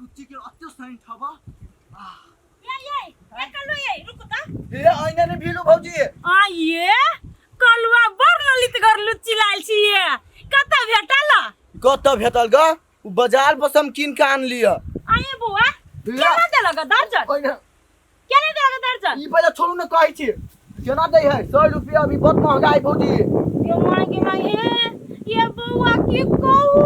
लुच्ची के अत्ते सैंठ हबा। ये ये ये कलुआ ये रुकू त। हे आइने ने भीलू भौजी। आ ये कलुआ बड़ ललितगर लुच्ची लाल छी ये, कतऽ भेटल? कतऽ भेटल ग? उ बाजार पर से हम कीन के आन लिअ। आ ये बौआ केना देलक दर्जन? ओहिना। केना देलक दर्जन? ई पहिले छोड़ू ने, कहै छी केना दै है 100 रुपया, अभी बहुत महंगाई भौजी। गे माय गे माय, हे ये बौआ की कहू,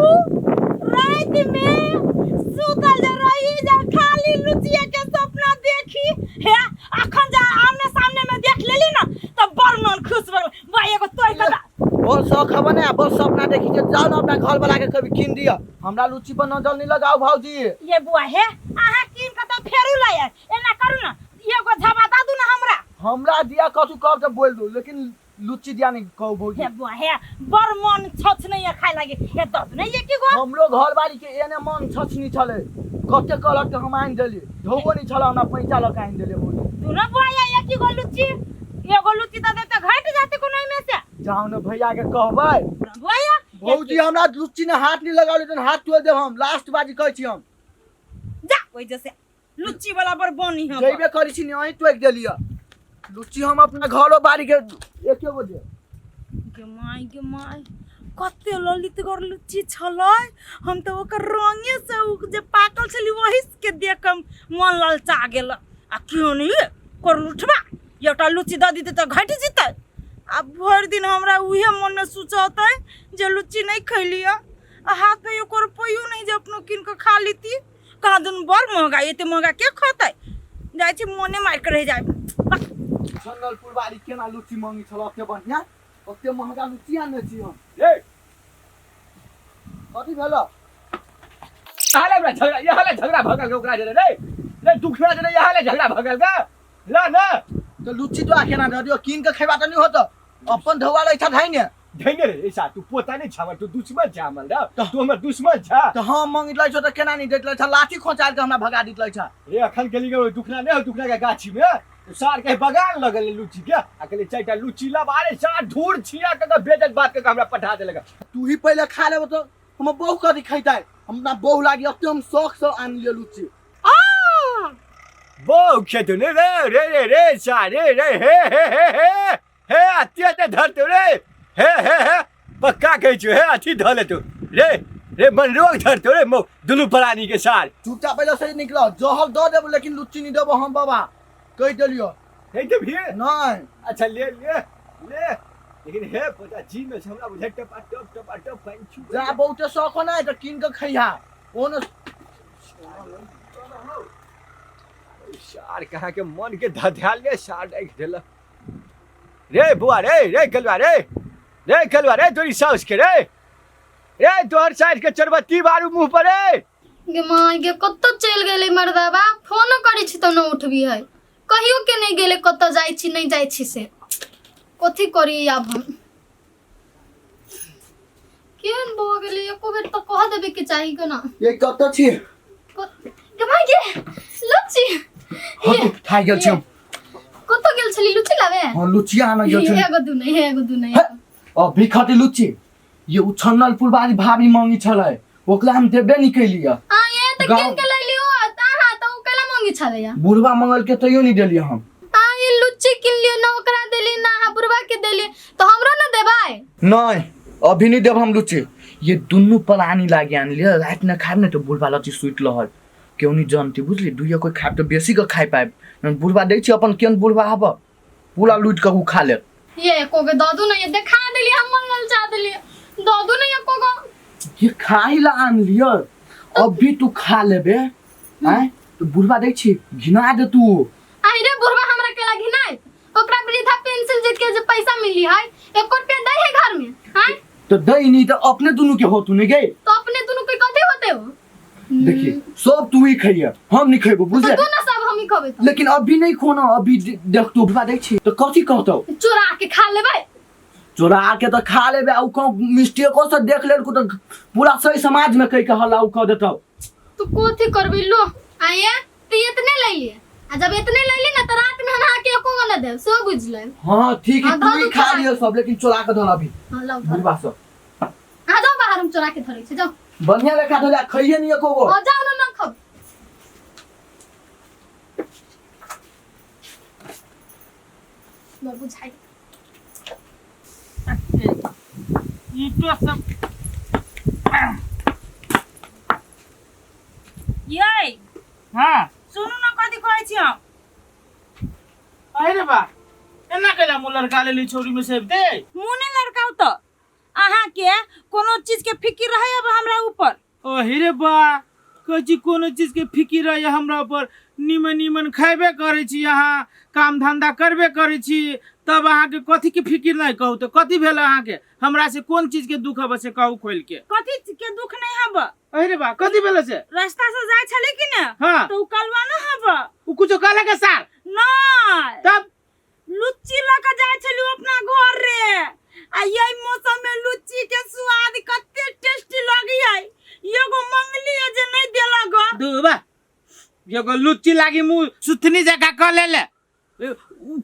राति में सुतल जे रही जे खाली लुचिया के सपना देखी। हे अखन जा आमने सामने में देख लेली ना त बड़ मन खुश भऽ गेल। बा एगो तोड़ के दा। बड़ शौक हबे ने, बड़ सपना देखी जे जाओ ना अपना घर वाला के कभी कीन दिया। हमरा लुच्ची पर नजर नहीं लगाओ भौजी। ये बुआ हे अहाँ कीन के त फेरू लाय, एना करू ना एगो झबा दा दू ना हमरा। हमरा दिया कथू कहब त बोल दू, लेकिन लुच्ची दिया नहीं कहू भौजी। हे बुआ हे बड़ मन छछ नहीं है खाए लागे, हे दस नहीं ये की गो। हमरो घर वाली के एने मन छछनी छले, कते कहलक त हम आनि देली, धोबो नहीं छल हमरा, पैसा लऽ के आनि देलियै भौजी। तू ना बुआ ये की गो लुच्ची, एगो लुच्ची त दे त घट जाते कोनो में से। जाओ ने भैया के कहबै। बुआ ये भौजी हमरा लुच्ची ने हाथ नहीं लगावले तन हाथ तोड़ देब हम, लास्ट बाजी कहै छी हम। जा ओइ जैसे लुच्ची वाला बड़ बनी हम। जइबे करै छी ने अहीं टोकि देलियै लुच्ची, हम अपना घरो बाड़ी के एके गो देब। गे माय गे माय कते ललितगर लुच्ची छलै, हम तऽ ओकर रंगे से उ जे पाकल छलै वही के देख के मन ललचा गेल। आ क्यों नहीं करलुठबा एकटा लुच्ची दऽ दितै तऽ घटि जेतै। आ भरि दिन हमरा उहे मनमे सुचतै जे लुच्ची नहि खैलियै, आ हाथमे एको रुपैयो नहि जे अपनो कीन कऽ खा लेती। कहाँ दुन बड़ महंगा, एते महंगा के खतै? जाइ छी मोने मारि के रहि जाय। चंदलपुर वाली केना लुच्ची मंगी छल ओते बढ़िया, ओते महंगा लुच्ची आनने छी हम। रे कथी भेल? हाले हमरा झगड़ा, ये हाले झगड़ा भगल के ओकरा जरे रे रे दुखना जरे, ये हाले झगड़ा भगल के ला ना। तो लुच्ची तो केना दऽ दियौ, कीन के खेबा तऽ नहि होत, अपन धोआ लै छा धाइने धैने रे। ऐसा तू पोता नहीं छा हमर, तू दुश्मन छा हमर रे, तू हमर दुश्मन छा। तो हम मंगित लै छौ तऽ केना नहीं दैत लै छा, लाठी खोंचाल के हमरा भगा दैत लै छा। रे अखन गेली गे दुखना नहीं हो, दुखना के गाछी में तो सार के बगान लगल लुच्ची के, आ कहले चारिटा लुच्ची लब, अरे सार धूर छिया के बेजत बात के हमरा पठा देलक। तू ही पहले खा लेबो तो हमर बहू कथी खैतै? हमरा बहू लागी अते हम शौक से आनि लिअ लुच्ची। आ बहू खेतौ ने रे रे रे रे सार रे रे हे हे हे हे हे अति अति धरतो रे हे हे हे पक्का कहै छियौ हे अथी धऽ लेतौ रे रे मनरोग धरतो रे मौ दुनू प्राणी के सार। चुपचाप पहले से निकलो, जहर दऽ देबो लेकिन लुच्ची नहीं देबो हम बाबा, कहि देलियौ। नहीं देबही? नहीं। अच्छा ले ले ले, लेकिन हे पोता जी में से हमरा बुझाइ टपा टप टपा टप पानि छू। जा बहुते शौक हो ना तऽ कीन के खैहा ओन। सार कहाँ के मन के धधाल ले सार राखि देलक रे बुआ रे रे कलुआ रे रे कलुआ रे तोरी साउस के रे रे तोहर साइड के चरबत्ती बारू मुंह पर रे। गे माय गे कतऽ चलि गेलै मर्दाबा, फोनो करै छी तऽ नहि उठबी है, कहियो के नहि गेलै, कतऽ जाइ छी नहि जाइ छी से कथी करी आब हम? केहन भऽ गेलै, एको बेर तऽ कह देबे के चाही के ना। ये कतऽ छी? गे माय गे लुच्ची। हाँ, तू थाकि गेल छी हम। कतऽ गेल छली लुच्ची लाबे? हाँ लुच्चिया आनऽ गेल छली। एगो दू नहि, एगो दू नहि। हे, अभी खटी लुच्ची ये उछन्नल फुलबारी भाभी मांगी छलै, ओकरा हम देबे नहीं कैलियै। आ ये तऽ गाँव- कीन के लैलियो अहाँ तऽ ओ कैला मांगी छलैया? बुढ़वा मंगल के तैयो नहीं देलियै हम। आ ये लुच्ची किन लियो ना ओकरा देली ना अहाँ बुढ़वा के देली, तो हमरो ना देबै? नहीं अभी नहीं देब हम लुच्ची। ये दुनू पलानी लागी आन लिअ, राति में खायब ने तो बुढ़वा लची सुति रहल, केओ नहीं जानती बुझली, दुइये कोई खायब तो बेसी के खाय पायब, बुढ़वा दै छी अपन केहन बुढ़वा हब पूरा लूट के उ खा लेत। ये एको के दऽ दू ना, ये देखा देली हम मन ललचा देली, दऽ दू ना एको गो। ये खाई ला आन लिअ, अभी तू खा लेबे आय तो बुढ़वा दै छी घिना दे तू। आई रे बुढ़वा हमरा केला घिनाय, ओकरा वृद्धा पेंशन जीत के जे पैसा मिली है एको रुपया दै है घर में? आय तो दै नहीं तो अपने दुनू के होतू नहीं गई। तो अपने दुनू के कथी होते हो? देखिए सब तू ही खइया, हम नहीं खेबो बुझले। तो तू ना सब हम ही खेबे तो। लेकिन अभी नहीं खोना, अभी देख तू बुढ़वा दै छी तो कथी कहतौ? चोरा के खा लेबै। चोरा के तो खा लेबे, आ उ कहूं मिस्टेको से देख लेलको तो पूरा सही समाज में कह के हल्ला उ कह देतौ। तू कथी करबी लो आया तो इतने ले लिए, आ जब इतने ले ली ना तो रात में हम आके एको गो ना देब, सो बुझ ले। हां ठीक है, हाँ, तू ही धरू खा चोरा। लियो सब, लेकिन चोरा के धर अभी। हां लाओ धर। बुढ़वा सब। हां जाओ बाहर, हम चोरा के धरै छी, जाओ। बढ़िया लेखा धर, खइए नहीं एको गो। हां जाओ ना, ना खाओ। न बुझाइ। ईटो सब यै। हाँ। सुनू ने, कथी कहै छी हम? अरे बा, एना कैला मुँह लड़का लेली छौरी में से दे? मुँह नहि लड़काउ तऽ अहाँके कोनो चीज के फिकिर रहे अब हमरा ऊपर? ओ रे बा, कहै छी कोनो चीज के फिकिर रहे हमरा ऊपर? नीमन नीमन खैबे करै छी अहाँ, काम धंधा करबे करै छी, तब अहाँके कथी के फिकिर? नहीं कहू तऽ कथी भेल अहाँके? हमरा से कोन चीज के दुख हब से कहू खोल के। कथी के दुख नहीं हब। अरे बा, कथी भेल से? रास्ता से जाय छले कि ने? हाँ। तो उ कलवा न हब। उ कुछो कहले के सार? नहीं। तब? लुच्ची लऽ के जाय छली अपना घर रे, आ यही मौसम में लुच्ची के स्वाद कते टेस्टी लगी है। एगो मंगली है जे नहीं देलक ग। दूबा, एगो लुच्ची लागी मुँह सुथनी जकाँ कऽ लेले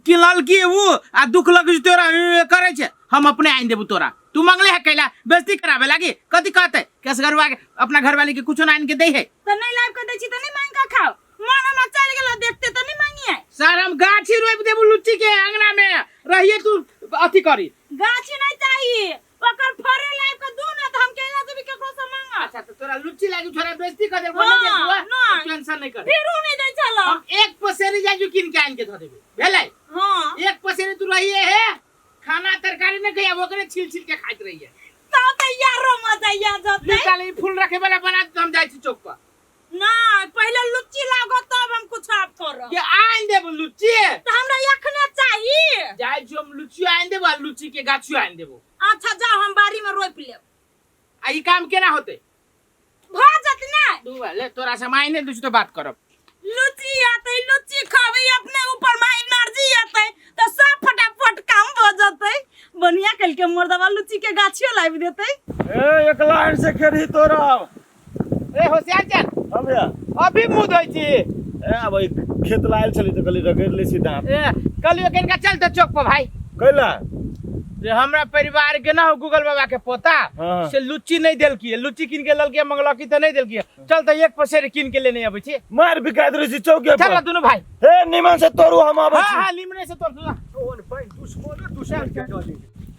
किनल की उ आ दुख लग तोरा करै छै। हम अपने आनि देबू तोरा। तू मंगले है कैला बेइज्जती कराबे लागी? कथी कहते केस घरवा के अपना घरवाली के कुछो ना आनि के दै है? तऽ नहीं लाबि के दै छी तऽ नहीं मांगि के खाओ? मन हमरा चलि गेल देखते तऽ नहीं मांगिए। सर, हम गाछी रोपि देबू लुच्ची के अंगना में, रहिए तू अथी करी। गाछी नहीं चाहिए, ओकर फरे लाबि के दू ना तऽ हम केला देबी केकरो से मांगब। अच्छा, तो तोरा लुच्ची लागी छोरा बेइज्जती कर देबो। हाँ, नहीं देबू? नहीं। टेंशन नहीं कर। फिर उ नहीं दै छल। हम एक पसेरी जाजू किन के आनि के धऽ देबे, भेलै? हाँ। एक पसेरी तू रहिए है, खाना तरकारी नहीं खाइए, ओकरे छील छील के खाइत रहिए। तब तऽ यारो मजा आ जतै। निकाल ई फूल रखे वाला बना दे, हम जाइ छी चौक पर। ना, पहिले लुच्ची लागो तब हम कुछ आप करब। के आनि देबो लुच्ची। तऽ हमरा एखने चाहिए। जाइ छी हम, लुच्ची आनि देबो आ लुच्ची के गाछियो आनि देबो। अच्छा जाओ, हम बाड़ी में रोपि लेब। आ ई काम केना होतै? भऽ जत ना। दू ले, तोरा से मायने दै छी तो बात करब। लुच्ची आतै, लुच्ची खाबै, अपने ऊपर में एनर्जी आतै तऽ सब फटाफट काम भऽ जतै। बढ़िया कलके मर्दवा लुच्ची के गाछियो लाबि देतै। ए, एक लाइन से खेरही तोड़ब। ए होशियार चल। हाँ भैया। अभी मुँह धोइ छी? ए, अब ई खेत लायल छली तऽ कहली रगड़ि लै छी दाँत। ए, कहलियो कनिका चल तऽ चौक पर भाई। कैला? जे हमरा परिवार के ना हो गूगल बाबा के पोता। हाँ। से लुच्ची नहीं देलकी, लुच्ची किन के ललकी, मंगलकी तऽ नहीं देलकी। चल तऽ एक पसेरी किन के लेने अबै छी। मार बिकाइत रहै छी चौके चल पर। दुनू भाई। हे, निमन से तोड़ू, हम आबै हाँ। छी। हाँ, निमने से तोड़ तू। ओहन पानि दुश्मनो दुश्मन के दऽ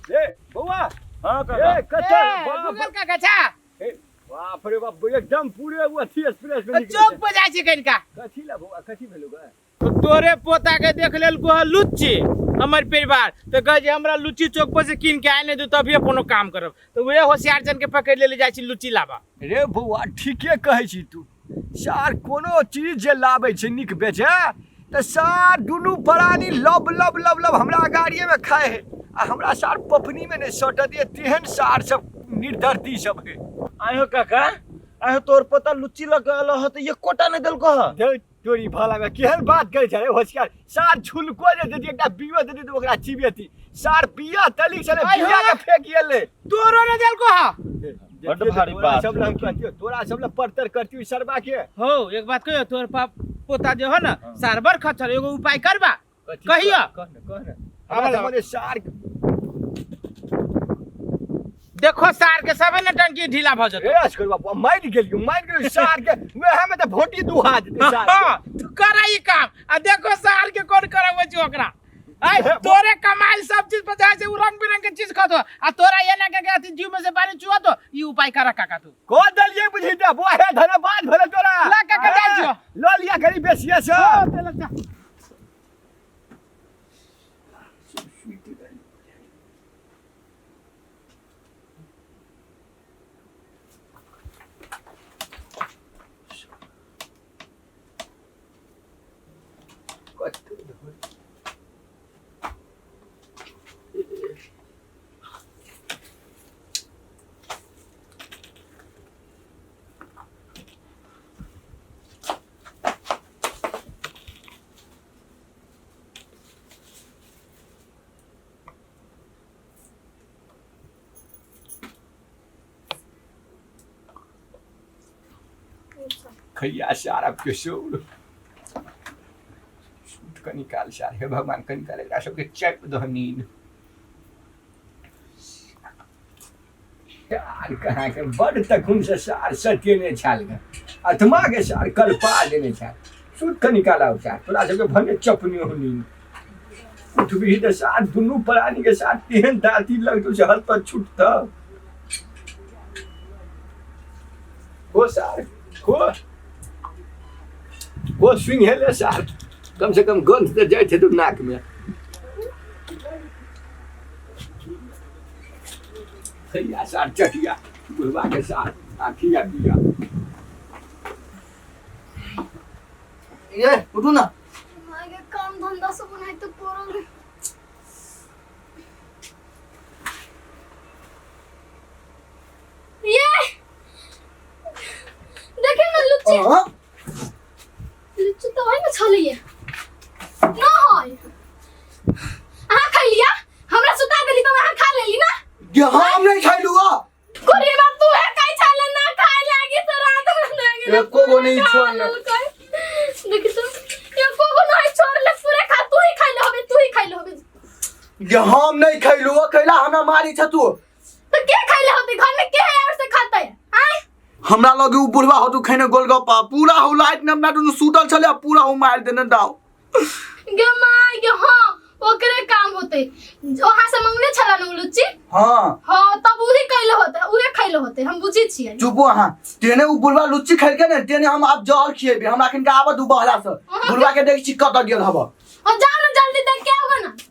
दै ए बौआ। हाँ काका। ए कतऽ? ए, बाप गूगल का गछा। ए, बाप रे बाप, एकदम पूरे ओ अथी एक्सप्रेस में निकलै चौक छै। पर जाइ छी कनिका। कथी ला बौआ, कथी भेलौ गे? तो तोरे पोता के देख लेलको है लुच्ची हमर परिवार, तऽ कहै छै हमरा लुच्ची चौक पर से कीन के आने दू तभिए कोनो काम करब। तऽ वएह होशियार जन के पकड़ि लेले जाइ छी लुच्ची लाबा। रे बौआ, ठीके कहै छी तू। सार कोनो चीज जे लाबै छै नीक बेचे तऽ सार दुनू प्राणी लब लब लब लब हमरा गाड़िएमे खाइ है आ हमरा सार पपनीमे नहि सटऽ दिए, तेहन सार सब निर्दर्दी सब है। आयो काका, आयो, तोर पोता लुच्ची लऽ के एलो ह तऽ एकोटा नहि देलको ह। धौ तोरी भला में, केहन बात करै छै रे होशियार। सार छुलको जे देती, एकटा बियो देती तऽ ओकरा चिबेती। सार बिया तली छलै, आइ हो। बिया के फेंक गेलै। तोरो ने देलको है? बड्ड भारी तोरा बात सब लग है। कहतियौ, तोरा सब लग परतर करतियौ सरबा के। हो, एक बात कहियो, तोर पाप पोता जे हो ना सार बड़ खच्चर, एगो उपाय करबा? कथी? कहियो। कह ने, कह ने। हमरा तऽ मने सार देखो सार के सबे ने टंकी ढीला भऽ जेतौ। रे असगर बाबू, मारि गेलियौ, मारि गेलियौ सार के। वएह में तऽ भोटी दुहा जेतै सार के। हाँ, तू करा ई काम आ देखो सार के कोन करबै छी ओकरा। ऐ तोरे कमाइल सब चीज पर जाइ छै, उ रंग बिरंग के चीज खतो आ तोरा एना के के अथी जीव में से पानी चुहतो। ई उपाय करा काका तू। कऽ देलियै बुझी तऽ बुआ हे, धन्यवाद भेलै तोरा। ला काका, जाइ छियौ। लऽ लिअ गरीब बेसिए से। हाँ, चल। खैया सार के सौर सूट कऽ निकाल सार। हे भगवान, कनि काल एकरा सबके चापि दह नींद। सार कहाँके बड्ड तखुन से सार सटेने छाल गे, आत्मा के सार कल्पा देने छाल। सूट कऽ निकाल आउ सार, तोरा सबके भने चपने हो नींद। उठबी तऽ साथ दुनू प्राणी के साथ तेहन दाँती लगतौ से हल पर छुटतौ। हो सार हो हो सुनि हेले सार, कम से कम गंध तऽ जाइत हेतौ नाक में। हैया सार चटिया बुढ़वा के सार आखिया पिया। ये उठू ना। माय गे, काम धंधा सब ओनाहिते पड़ल है। ये देखियौ ने लुच्ची। हाँ? लुच्ची तऽ ओहिमे छलैये न है। अहाँ खैलिया, हमरा सुता देली तऽ अहाँ खा लेली ना। ये हम नहीं खैलू आ। कोरी बात तू है खाइ छले ना, खाय लागी तो रात में लागी। एको गो नहीं छोड़ले। देखी तो एको गो नहीं छोड़ले, पूरे खा, तू ही खैले होबे, तू ही खैले होबे। ये हम नहीं खैलू आ, कैला हमरा मारी छ तू? तो के खैले होते घर में, के है और से खाते आय? हमरा लगे उ बुढ़वा होतु खैने गोलगप्पा पूरा हो लाइट ने हमरा दुनू सुतल छले आ पूरा हो मार देने दाओ। गे माय गे, हाँ ओकरे काम होते, वहां से मंगले छला न उ लुच्ची। हाँ हाँ तब उही कैले होते, उहे खैले होते, हम बुझी छियै। चुपो अहाँ, तेने उ बुढ़वा लुच्ची खैलके ने तेने हम आब जहर खिएबे। हमरा अखन के आबत उ बहला से बुढ़वा के देख छी कतऽ गेल हब। और जाओ ना जल्दी देख के आओ ना।